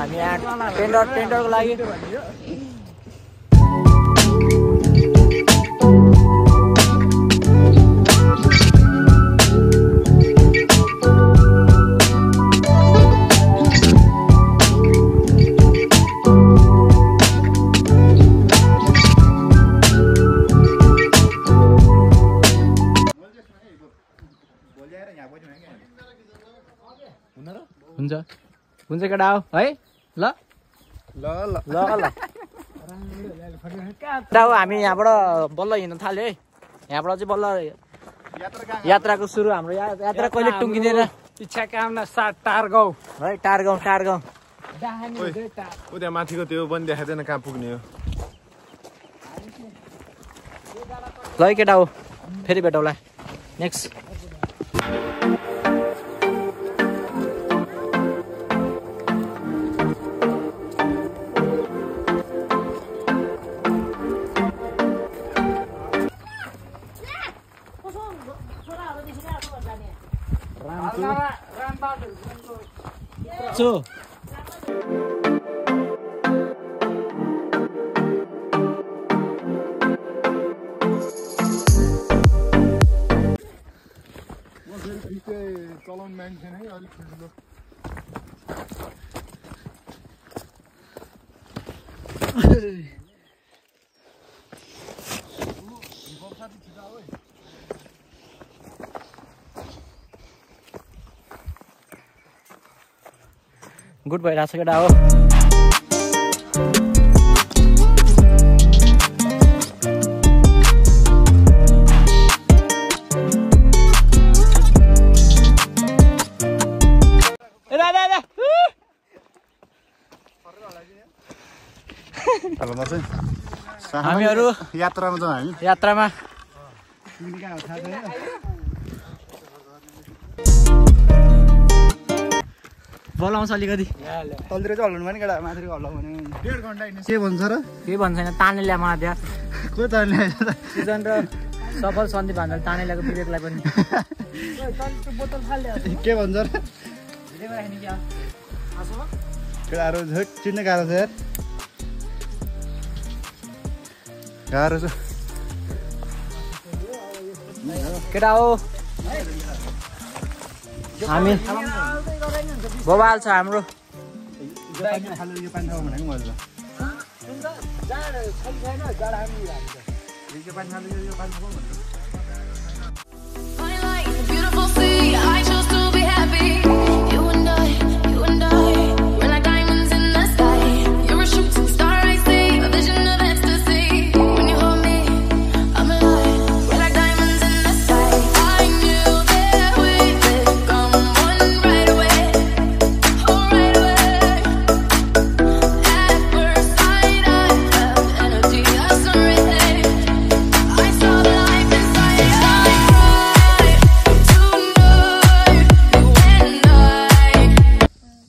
हामी यहाँ टेन्डरको लागि हुन्छ हुन्छ केटा हो है ल ल ल ल ल केटा हो हामी यहाँबाट बल्ल हिँड्न थाल्यो है यहाँबाट चाहिँ बल्ल यात्राको सुरु हाम्रो यात्रा कहिले टुङ्गिँदैन इच्छा कामना टारगाउँ है टारगाउँ त्यहाँ माथिको त्यो पनि देखाइँदैन कहाँ पुग्ने हो ल है केटा हो फेरि भेटौँला नेक्स्ट So. चलाउनु मान्छे नै अलिक ठुलो गुड भइरहेको छ केटा हो हामीहरू यात्रामा जाउँ हामी यात्रामा बोलाउँछ अलिकति तलतिर चाहिँ हल्लाउनु भने केटा माथि हल्लाउनु भने 1.5 घन्टा हिँड्नु के भन्छ र के भन्छ छैन ताने ल्या मलाई त्यहाँ को ताने सिजन र सफल सन्दीप भन्दा ताने ल्याएको विवेकलाई पनि बोतल फाल्यो के भन्छ र केटाहरू झट चिन्ने गाह्रो छ यार गाह्रो छ केटा हो हामी बबाल छ हाम्रो यो पानी खाऊ भनेको मैले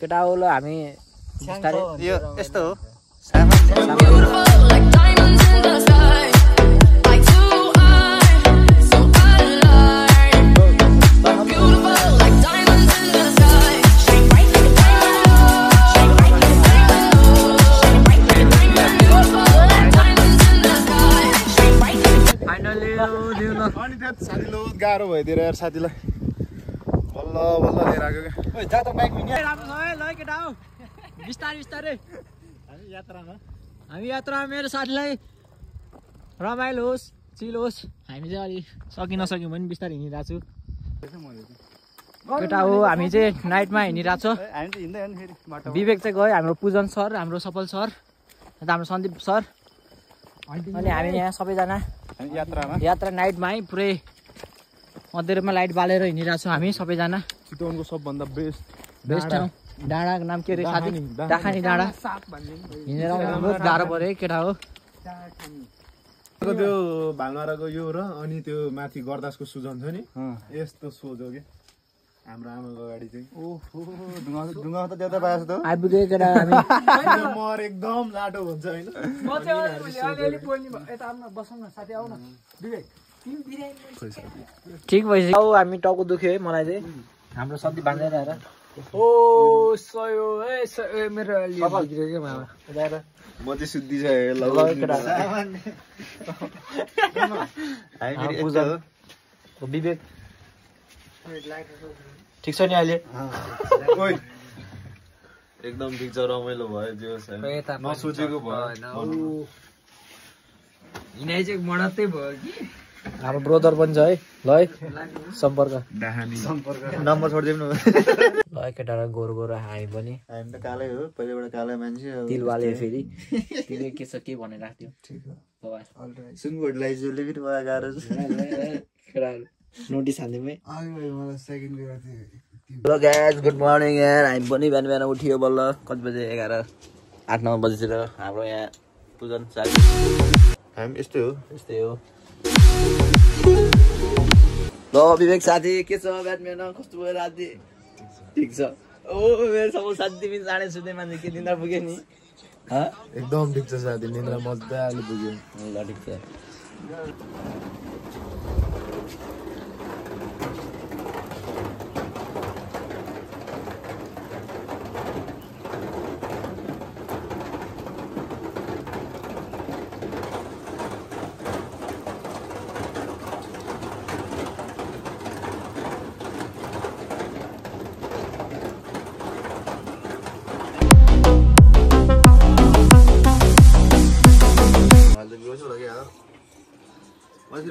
केटा हो ल हामी यो यस्तो हो साथीलो गाह्रो भइदिएर यार साथीलाई बल्ल बल्ल लिएर आएको क्या जा त बाइक केटा हो बिस्तारै हामी यात्रामा मेरो साथीलाई रमाइलो होस् चिल होस् हामी चाहिँ अलि सकि नसक्यौँ भने बिस्तारै हिँडिरहेको छु केटा हो हामी चाहिँ नाइटमा हिँडिरहेको छ विवेक चाहिँ गयो हाम्रो पूजन सर हाम्रो सफल सर अन्त हाम्रो सन्दीप सर अनि हामी यहाँ सबैजना यात्रा नाइटमा है पुरै मध्यमा लाइट बालेर हिँडिरहेको छौँ हामी सबैजना चितवनको सबभन्दा बेस्ट ठाउँ डाँडाको नाम के अरे साथी डाखानी डाँडा हिँडेर बहुत गाह्रो पऱ्यो है केटा हो त्यो भालमाराको यो र अनि त्यो माथि गर्दासको सुजन छ नि यस्तो सोझो के हाम्रो आमाको अगाडि चाहिँ ओहो ढुङ्गा त देउता पाएछ त आइपुगे केटा हामी मर एकदम लाटो हुन्छ हैन म चाहिँ अलिअलि पोल्नी यता आउन बसौँ न साथी आउन विवेक ठिक भइसक्यो हामी टाउको दुख्यो है मलाई चाहिँ हाम्रो सब्जी भान्दै रहेर ओ सयो ए मेरो अलि बिग्रियो के मामा म चाहिँ शुद्धि छ विवेक ठिक छ नि अहिले एकदम ठिक छ रमाइलो भयो जे होस् नसोचेको भयो हिँडाइ चाहिँ मडतै भयो कि हाम्रो ब्रोदर पनि छ है ल है सम्पर्क नम्बर छोडिदिउँ न ल केटाहरू गोरु गोरु हामी पनि हामी त कालै हो पहिलेबाट कालै मान्छे तिलवाले फेरि तिमीले के छ के भनेर राख्थ्यो सुनकोटलाई जसले पनि मलाई गाह्रो छ केटाहरू नोटिस हालिदिउँ है ल गाइज गुड मर्निङ यार हामी पनि बिहान बिहान उठियो बल्ल कति बजे 11-8-9 बजीतिर हाम्रो यहाँ पूजन चाल्यो हामी यस्तै हो ल विवेक साथी के छ बिहान बिहान कस्तो भयो राति ठिक छ ओ मेरो सब साथी तिमी जाने सुत्ने मान्छे के निन्द्रा पुग्यो नि एकदम ठिक छ साथी निन्द्रा मजाले पुग्यो ल ठिक छ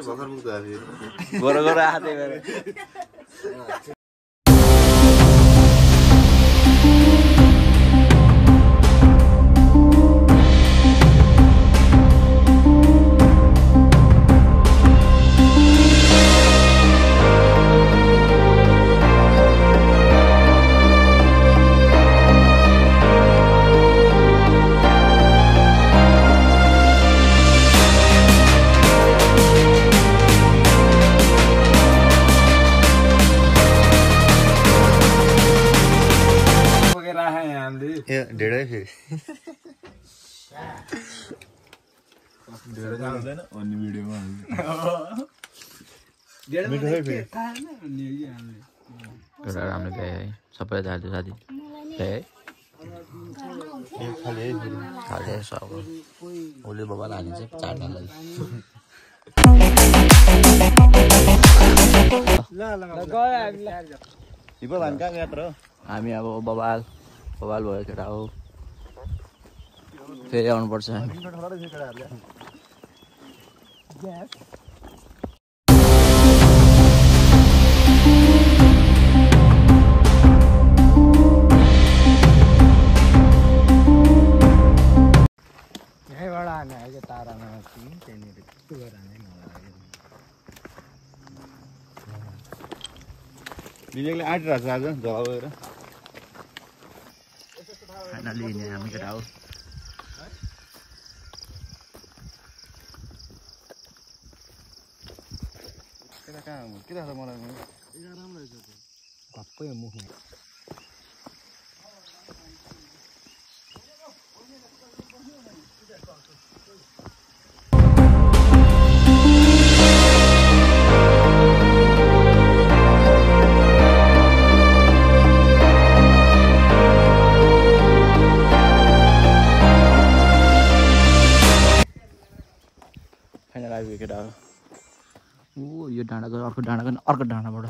भर्खर मुक्त आयो गोरो गोरो आएको थियो मेरो ढेडै फेरि ढेडै जाँदैन अन्य भिडियोमा राम्रो भ्याए है सबै दाजु साथी भ्याए खाले सब उसले बाबालाई हालिन्छ 4 जनालाई हामी अब बबाल भयो केटा हो फेरि आउनुपर्छ यहीँबाट हाने आयो तारामा त्यहाँनिर त्यो गरेर हाने विवेकले आँटिरहेको छ आज झगडा भएर फाइनली हिँड्ने हामी केटा हो के लाग्छ मलाई भक्कै मुख केटा हो ओ यो डाँडा गयो अर्को डाँडा गयो अर्को डाँडाबाट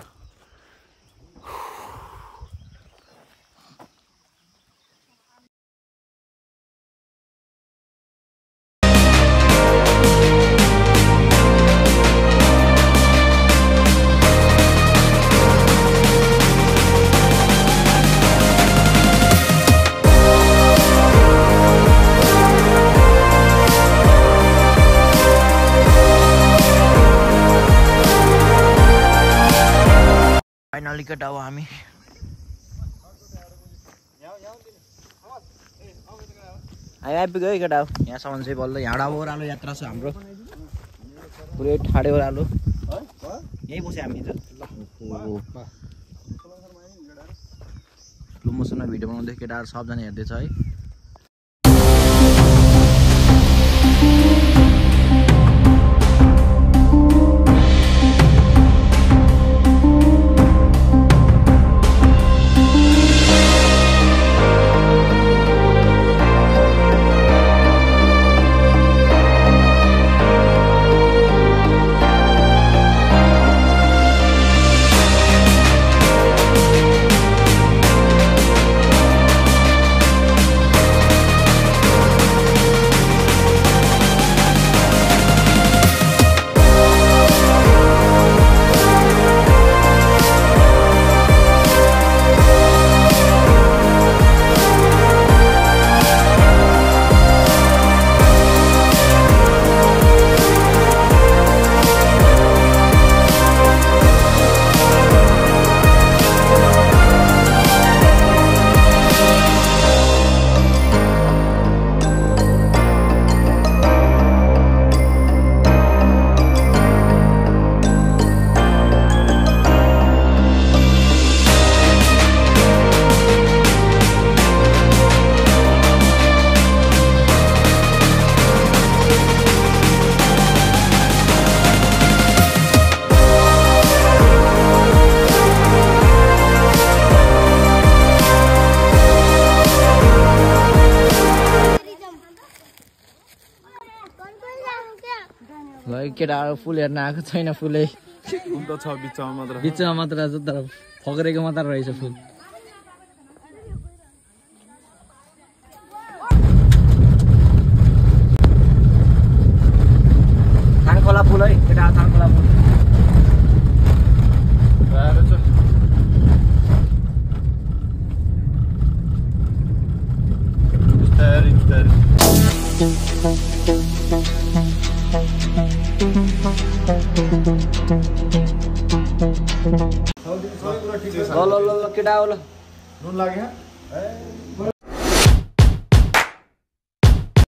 फाइनली केटा हो हामी आइपुग्यो है केटा हो यहाँसम्म चाहिँ बल्ल हिँडा ओह्रालो यात्रा छ हाम्रो पुरै ठाडे ओह्रालो यहीँ बस्यो हामी त स्लो मोसनमा भिडियो बनाउँदै केटाहरू सबजना हेर्दैछ है ल केटाहरू फुल हेर्न आएको छैन फुलै फुल त छ बिचमा मात्र बिचमा मात्र छ तर फक्रेको मात्र रहेछ फुल थानखोला फुल है केटा थानखोला फुल ल केटा हो ल नुन लाग्यो